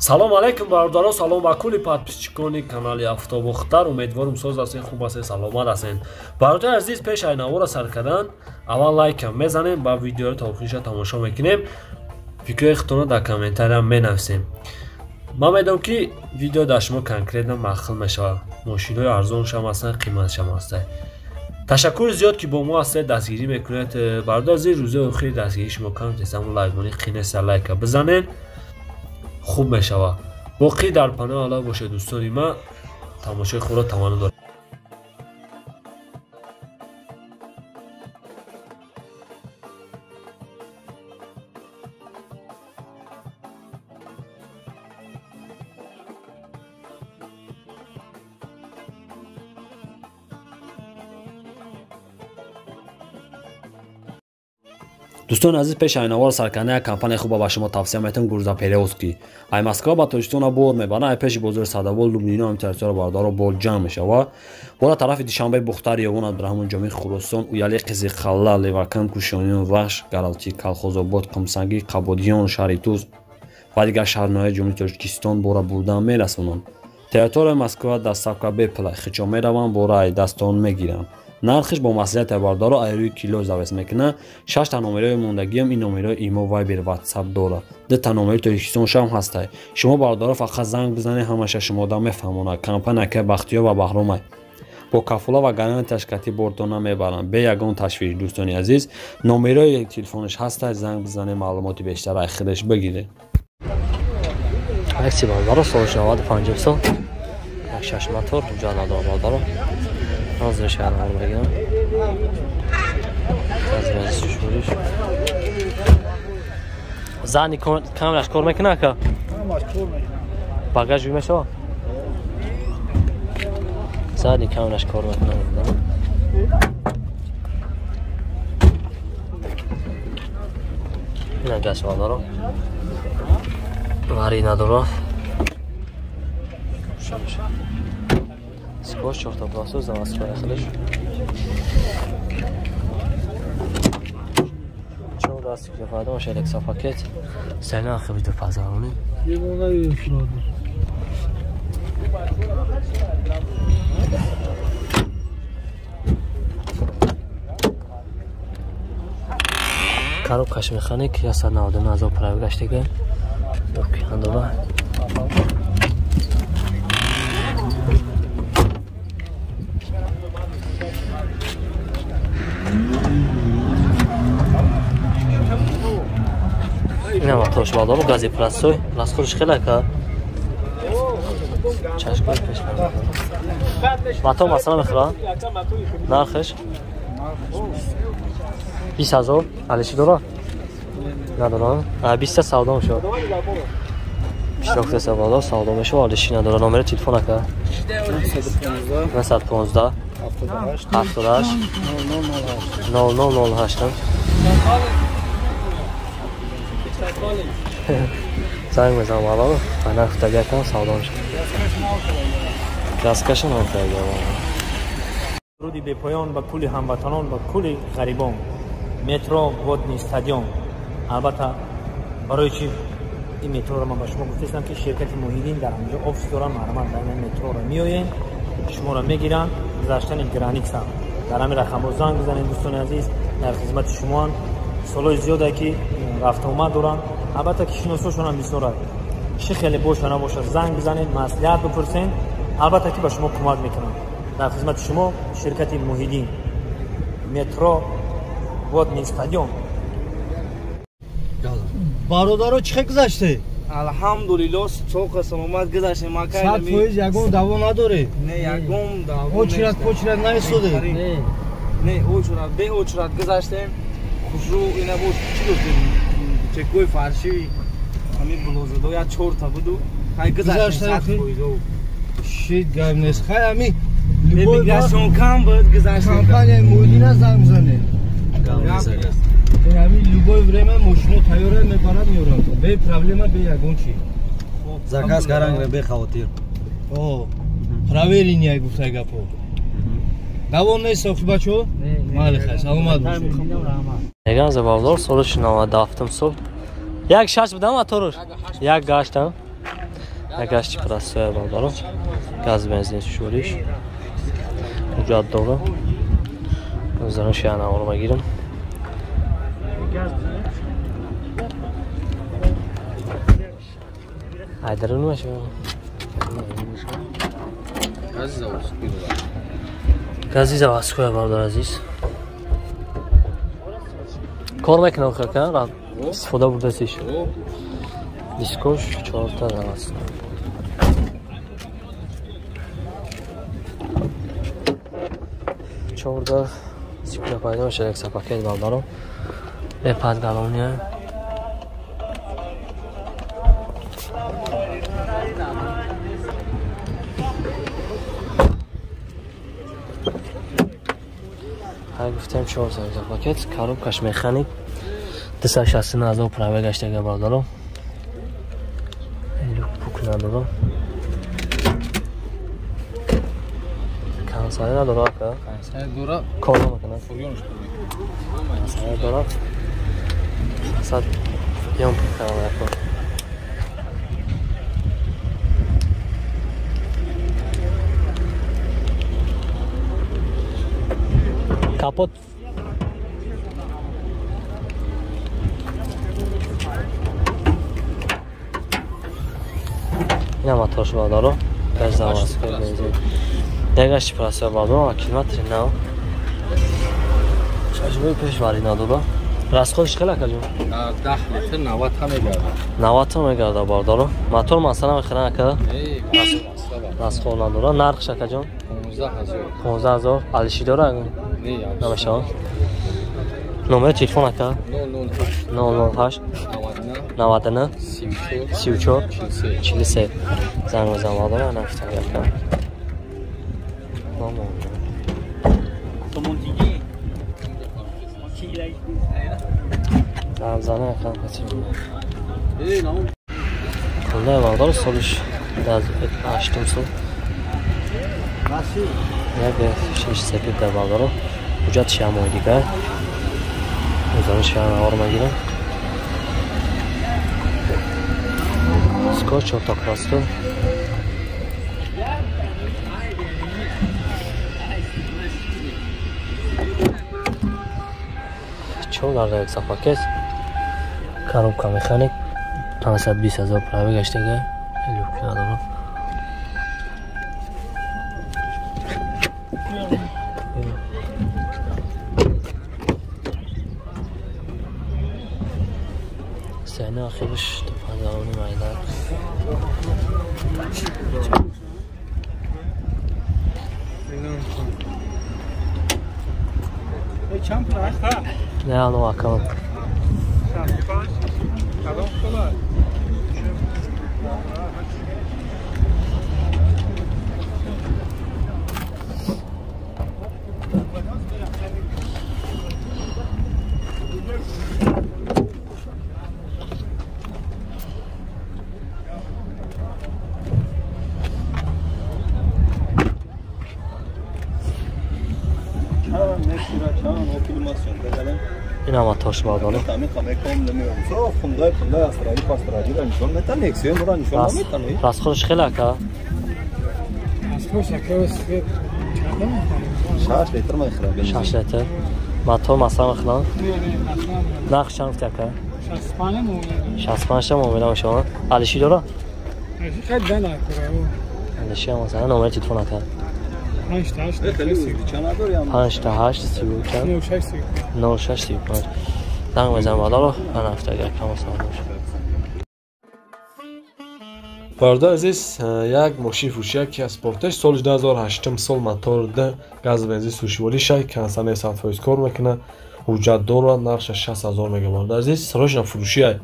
Салом алейкум бародарон, салом ба кулли подписчикони канали Автобохтар. Умедворум соз ҳастен, хуб ҳастен, саломат ҳастен. Бародари азиз, пеш ай навора сар кардан, аввал лайкам мезанем ва видеоро то охириша тамошо мекунем. Фикрҳои худтонро дар комментария менависем. Ман медонам ки видео дар шумо конкретно маъқул мешавад. Мошинҳои арзоншам ҳастанд, қиматшам ҳастанд. Ташаккури зиёд ки бо мо ҳастед, дастгирӣ мекунед. Бародари азиз, рӯзои охири дастгирии шумо кам нест, аммо лайкмонӣ қинеста лайка бизанед, хуб мешавад. Боқӣ дар паноҳи Аллоҳ бошед дӯстони ман. Тамошои хубро таманно дорам. Дӯстони азиз, пеш айнавор саркарда як компания хуба ба шумо тавсия метавон, Грузоперевозки. Ай Москва ба Тоҷикистона бор мебаранд, ай пеши бозори Садовол, Лубнино ҳам территория бародаро бор ҷамъ мешавад. Бора тарафи Душанбе, Бухтар, Ёвон, Абдураҳмон Ҷомӣ, Хуросон, Уяли, Қизиқалла, Левакан, Кушониён, Вахш, Гаралти, Калхозобод, Қумсангӣ, Қабодиён, шаҳри Туз ва дигар шаҳрноҳияи Ҷумҳурии Тоҷикистон бора бурдан мерасонанд. Территорияи Москва доставка бепула, хичо мераванд, бора ай дастон мегиранд. Нархиш бо маслиҳати бародаро ай рӯи кило завес мекунад. 6 та номерои мондагиам ин номерои имо, Вайбер, Ватсап дорад. 2 та номери Тоҷикистоншам ҳастай. Шумо бародаро фақат занг бизанед, ҳамаша шумода мефаҳмонад. Компания ка Бахтиёр ва Баҳромай бо кафола ва гарантияш кати бортона мебаранд, бе ягон ташвиш. Дӯстони азиз, номерои телефонаш ҳастай, занг бизанед, маълумоти бештар ай худаш бигиред. Акси бародаро, соли 95 сол, як шаш мотор ҳуҷҷат надорад бародаро. Ҳозир шаҳрвар мегирам. Аз зани камераш кор мекунад ака? Багаж мешава? Зани камераш кор мекунад. Ина гаш бародаро. Вари надорад. Скош чорта пласу заводской хелеш. Чор даст ки файда маша элекса пакет. Сена хи видео пазарони. Коробкаш механик 199 ҳазор пробегаш дига. Ёки андола. Ина моторш бадору гази простой, расходш хеле ка. Чашкои пеш. Мотор масалан мехӯрад? Нархаш? 20 ҳазор. Алиши дора? Надора. 20 та савдо мешавад. 29 савдо, савдо мешавад, алиши надора. Номери телефон ака? 915 78 0008. Занг мезанам алло, ана гуфтагиакам савдо мешавад. Краскаша нафтагия. Руди бепоён ба кулли ҳамватанон, ба кулли ғарибон. Метро Водный стадион. Албатта, барои чи ин метроро ман ба шумо гуфтаистам, ки ширкати Муҳиддин дар ҳамҷо офис дорам. Марҳамат, дар ин метроро меоем, шуморо мегиранд, гузаштани граница. Дар ҳамин рақамҳо занг бизанед, дӯстони азиз, дар хизмати шумоанд. Солҳои зиёде ки рафтуомад доранд, албатта ки шиносошонам бисёрад. Чӣ хеле боша набошад, занг бизанед, маслиҳат бипурсед, албатта ки ба шумо кӯмак мекунанд. Дар хизмати шумо ширкати Муҳиддин, метро Водный стадион. Бародаро, чӣ хел гузаште? Алҳамдулилло, соқа саломат гузаштем. 100% ягон даъво надоред? Не, ягон даъво. Очрат почрат наистоде? Не, очрат бе очрат гузаштем. Хушрӯ ина бош чӣ гуфтем? Чекои фарши ҳамин булозадо як чорта буду. Хай гузаштем 100%. Шит гап нест. Хай ҳамин миграсион кам буд, гузаштем. Компанияи Муҳиддина занг мезанед. Ҳамин любое время мошино тайёра мебарад, меорад. Бе проблема, бе ягон чи. Заказ карангре бе хавотир. О, проверение гуфтай гапо. Давом нест охи бачо? Майли хай, саломат бошед. Мегам забавдор, соли 97 сол. Як шаш будам моторуш. Як гаштам. Гашти простой бародаро. Газ бензин сӯшвориш. Ҳуҷҷат дора. Зарон шаҳнаворо мегирам. Айдарун мешава. Гази заводской бародар азиз. Кор мекунам хака, истифода бурдасиш. Дискош 4 заводской. Чорда сикла пайдо мешавад як пакет бародаро. Бепад галония. Ҳай гуфтем 4 пакет, коробкаш механик 269 ҳазор праве гаштага бародаро. Люк пук надора. Консоле надора ака? Консоле дора. Кор намекунад. Фургонш консоле дора. Сад ём пук. Капот ина моторш бародаро. Пеш заводской бензин. Дегашти простой бародаро, километри нав. Чашмои пеш вари надора. Расходш хеле акаҷон? 10 литр 90 та мегардад. 90 та мегардад бародаро. Мотор масалан мехаран ака? Расход надора. Нархш акаҷон? 15000. 15000. Алиши дора? Не, намешавад. Номери телефон ака? 008 008 99 34 34 43. Занг бизан бародаро, нафтан ака. Занг ака хондаи бародаро солиш 8 сол. Як шеш сепид дар бародаро. Ҳуҷҷат шамои дигар. Узани шамавор мегирам. Скотч чорта просто. Чор дар як пакет. Коробка механик 520 ҳазор праве гаштага. Люк надорам. Сцена ахириш панҷарони майдан. Не, ано акам. Ина мотор бародаро. Расходш хеле ака? 6 литр мехӯрад. 6 литр. Мотор масалан мехӯрад? Нарх чанд гуфти ака? 65 та муомила мешавад. Алиши дора? Алиши ҳам масалан номери телефон ака? 5 8 34 06 35. Занг мезанам бародаро, нафта агар кам савол бошад. Бародар азиз, як мошин фурӯшия ки аз Портеш соли 2008 сол мотор д газ бензин сӯшворӣ шай консанер 100% кор мекунад, ҳуҷҷат дорад, нархаш 60000 мега. Бародар азиз, срочно фурӯшия.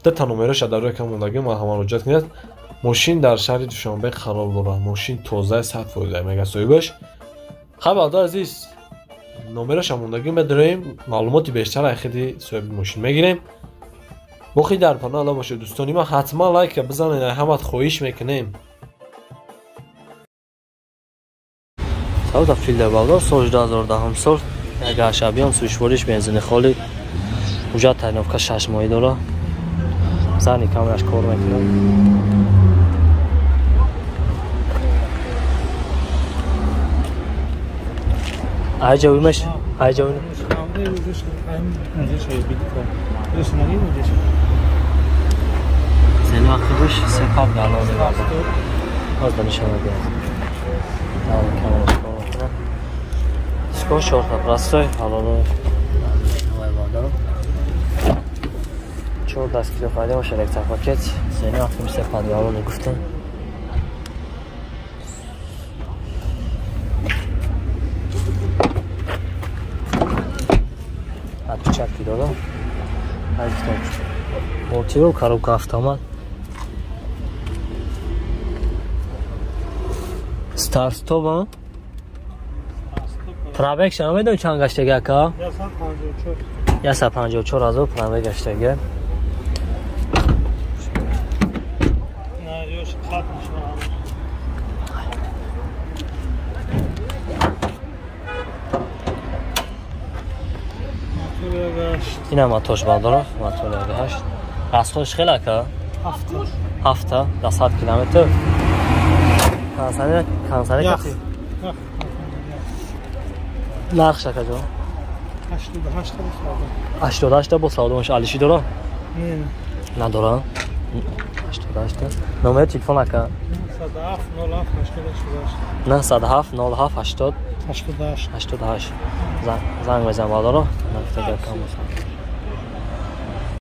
Ду та номераша дар рӯи кам мондагӣ, марҳамат муроҷиат кунед. Мошин дар шаҳри Душанбе қарор дорад. Мошин тоза 100% мега соҳибаш. Хай бародар азиз, номераша мондагӣ медорем, маълумоти бештар аз худи соҳиби мошин мегирем. Боқӣ дар паноҳ Аллоҳ бошед дӯстони ман, ҳатман лайка бизанед, ҳамат хоҳиш мекунем. Савда филда бародар соли 2010 сол як ашабиён сӯшвориш бензини холи ҳуҷҷат тайновка 6 моҳӣ дора. Зани камераш кор мекунад. Айҷа уймаш, айҷа уй. Сени вақти буш се пап галони барда. Аз да нишона биёд. Дал камераш кор мекунам. Дискон чорта простой, ҳалоло. Ҳавай бардаро. 4 даст кило файда бошад электропакет. Сени вақти се пап галони гуфтем. Отпечатки додам. Мультирул, коробка автомат. Старт-стоп, а? Пробег шама медонӣ чанд гаштаги ака? 154 ҳазор пробег гаштаги. Ина мотош бардоров, мотор 8. Расходш хеле ака? 7 да 100 километр. Консанер кати? Нархш ака ҷон? 88 бо савдо меша. Алиши дора? Не. Надора? 88. Номери телефон ака? 907 07 907 07 80 88. Занг мезанам бардоро. Нафтага кам бошад.